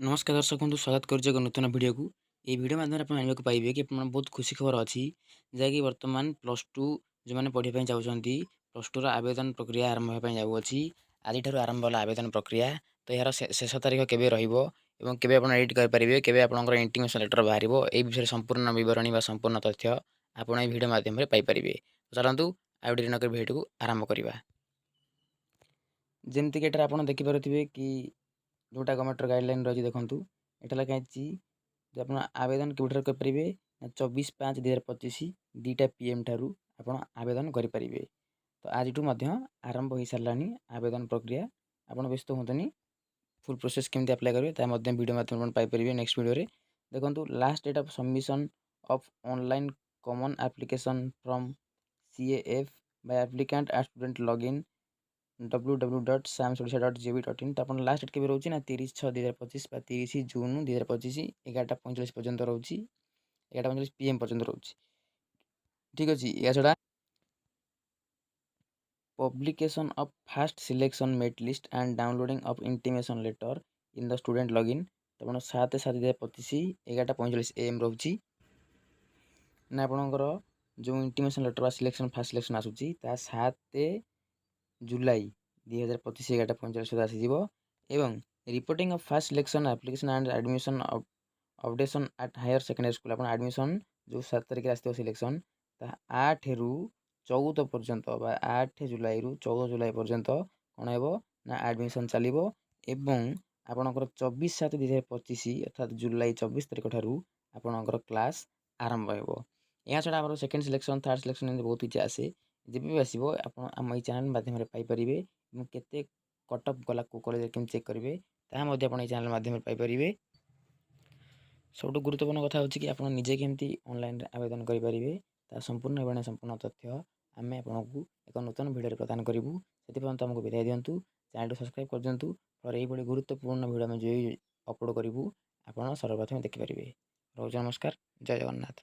ନମସ୍କାର ଦର୍ଶକ ବନ୍ଧୁ, ସ୍ୱାଗତ କରୁଛି ଏକ ନୂତନ ଭିଡ଼ିଓକୁ। ଏହି ଭିଡ଼ିଓ ମାଧ୍ୟମରେ ଆପଣ ଜାଣିବାକୁ ପାଇବେ କି ଆପଣ ବହୁତ ଖୁସି ଖବର ଅଛି, ଯାହାକି ବର୍ତ୍ତମାନ +2 ଯେଉଁମାନେ ପଢ଼ିବା ପାଇଁ ଯାଉଛନ୍ତି, +2ର ଆବେଦନ ପ୍ରକ୍ରିୟା ଆରମ୍ଭ ହେବା ପାଇଁ ଯାଉଅଛି। ଆଜିଠାରୁ ଆରମ୍ଭ ହେଲା ଆବେଦନ ପ୍ରକ୍ରିୟା। ତ ଏହାର ଶେଷ ତାରିଖ କେବେ ରହିବ ଏବଂ କେବେ ଆପଣ ଏଡ଼ିଟ୍ କରିପାରିବେ, କେବେ ଆପଣଙ୍କର ଇଣ୍ଟିମେସନ୍ ଲେଟର୍ ବାହାରିବ, ଏହି ବିଷୟରେ ସମ୍ପୂର୍ଣ୍ଣ ବିବରଣୀ ବା ସମ୍ପୂର୍ଣ୍ଣ ତଥ୍ୟ ଆପଣ ଏହି ଭିଡ଼ିଓ ମାଧ୍ୟମରେ ପାଇପାରିବେ। ଚାଲନ୍ତୁ, ଆଉ ଡେରି ନକରି ଭିଡ଼ିଓଟିକୁ ଆରମ୍ଭ କରିବା। ଯେମିତିକି ଏଠାରେ ଆପଣ ଦେଖିପାରୁଥିବେ କି ଯେଉଁଟା ଗଭର୍ଣ୍ଣମେଣ୍ଟର ଗାଇଡ଼ଲାଇନ୍ ରହିଛି, ଦେଖନ୍ତୁ, ଏଟା ଲେଖା ହେଇଛି ଯେ ଆପଣ ଆବେଦନ କେବେଠାରୁ କରିପାରିବେ ନା 24/5/2025 2ଟା ପିଏମ୍ ଠାରୁ ଆପଣ ଆବେଦନ କରିପାରିବେ। ତ ଆଜିଠୁ ମଧ୍ୟ ଆରମ୍ଭ ହୋଇସାରିଲାଣି ଆବେଦନ ପ୍ରକ୍ରିୟା। ଆପଣ ବ୍ୟସ୍ତ ହୁଅନ୍ତୁନି, ଫୁଲ୍ ପ୍ରୋସେସ୍ କେମିତି ଆପ୍ଲାଏ କରିବେ ତା ମଧ୍ୟ ଭିଡ଼ିଓ ମାଧ୍ୟମରେ ଆପଣ ପାଇପାରିବେ ନେକ୍ସଟ ଭିଡ଼ିଓରେ। ଦେଖନ୍ତୁ, last date of submission of online common application form, CAF, by applicant at student login ww.samsodisha.gov.in। ତ ଆପଣ ଲାଷ୍ଟ ଡେଟ୍ କେବେ ରହୁଛି ନା 30/6/2025 ବା 30 ଜୁନ୍ 2025 11ଟା 45 ପର୍ଯ୍ୟନ୍ତ ରହୁଛି, 11:45 ପିଏମ୍ ପର୍ଯ୍ୟନ୍ତ ରହୁଛି। ଠିକ୍ ଅଛି। ଏହାଛଡ଼ା publication of first selection merit list and downloading of intimation letter in the student login, ତ ଆପଣ 7/7/2025 11:45 ଏଏମ୍ ରହୁଛି ନା ଆପଣଙ୍କର ଯେଉଁ ଇଣ୍ଟିମେସନ୍ ଲେଟର୍ ବା ସିଲେକ୍ସନ୍, ଫାର୍ଷ୍ଟ ସିଲେକ୍ସନ୍ ଆସୁଛି, ତାହା 7 ଜୁଲାଇ 2025 11:45 ସୁଦ୍ଧା ଆସିଯିବ। ଏବଂ reporting of first selection application and admission updation at higher secondary school, ଆପଣ ଆଡ଼ମିସନ୍ ଯେଉଁ 7 ତାରିଖରେ ଆସିଥିବ ସିଲେକ୍ସନ୍, ତାହା 8ରୁ 14 ପର୍ଯ୍ୟନ୍ତ ବା 8 ଜୁଲାଇରୁ 14 ଜୁଲାଇ ପର୍ଯ୍ୟନ୍ତ କ'ଣ ହେବ ନା ଆଡ଼ମିସନ୍ ଚାଲିବ। ଏବଂ ଆପଣଙ୍କର 24/7/2025 ଅର୍ଥାତ୍ ଜୁଲାଇ 24 ତାରିଖ ଠାରୁ ଆପଣଙ୍କର କ୍ଲାସ୍ ଆରମ୍ଭ ହେବ। ଏହା ଛଡ଼ା ଆମର ସେକେଣ୍ଡ ସିଲେକ୍ସନ୍, ଥାର୍ଡ଼ ସିଲେକ୍ସନ୍ ଏମିତି ବହୁତ କିଛି ଆସେ। ଯେବେ ବି ଆସିବ, ଆପଣ ଆମ ଏଇ ଚ୍ୟାନେଲ୍ ମାଧ୍ୟମରେ ପାଇପାରିବେ ଏବଂ କେତେ କଟ୍ ଅଫ୍ ଗଲା, କେଉଁ କଲେଜରେ କେମିତି ଚେକ୍ କରିବେ, ତାହା ମଧ୍ୟ ଆପଣ ଏଇ ଚ୍ୟାନେଲ୍ ମାଧ୍ୟମରେ ପାଇପାରିବେ। ସବୁଠୁ ଗୁରୁତ୍ୱପୂର୍ଣ୍ଣ କଥା ହେଉଛି କି ଆପଣ ନିଜେ କେମିତି ଅନଲାଇନ୍ରେ ଆବେଦନ କରିପାରିବେ, ତାହା ସମ୍ପୂର୍ଣ୍ଣ ଏବଂ ସମ୍ପୂର୍ଣ୍ଣ ତଥ୍ୟ ଆମେ ଆପଣଙ୍କୁ ଏକ ନୂତନ ଭିଡ଼ିଓରେ ପ୍ରଦାନ କରିବୁ। ସେଥିପର୍ଯ୍ୟନ୍ତ ଆମକୁ ବିଦାୟ ଦିଅନ୍ତୁ। ଚ୍ୟାନେଲକୁ ସବସ୍କ୍ରାଇବ୍ କରିଦିଅନ୍ତୁ, ଫଳରେ ଏଇଭଳି ଗୁରୁତ୍ୱପୂର୍ଣ୍ଣ ଭିଡ଼ିଓ ଆମେ ଯେଉଁ ଅପଲୋଡ଼ କରିବୁ, ଆପଣ ସର୍ବପ୍ରଥମେ ଦେଖିପାରିବେ। ରହୁଛି, ନମସ୍କାର, ଜୟ ଜଗନ୍ନାଥ।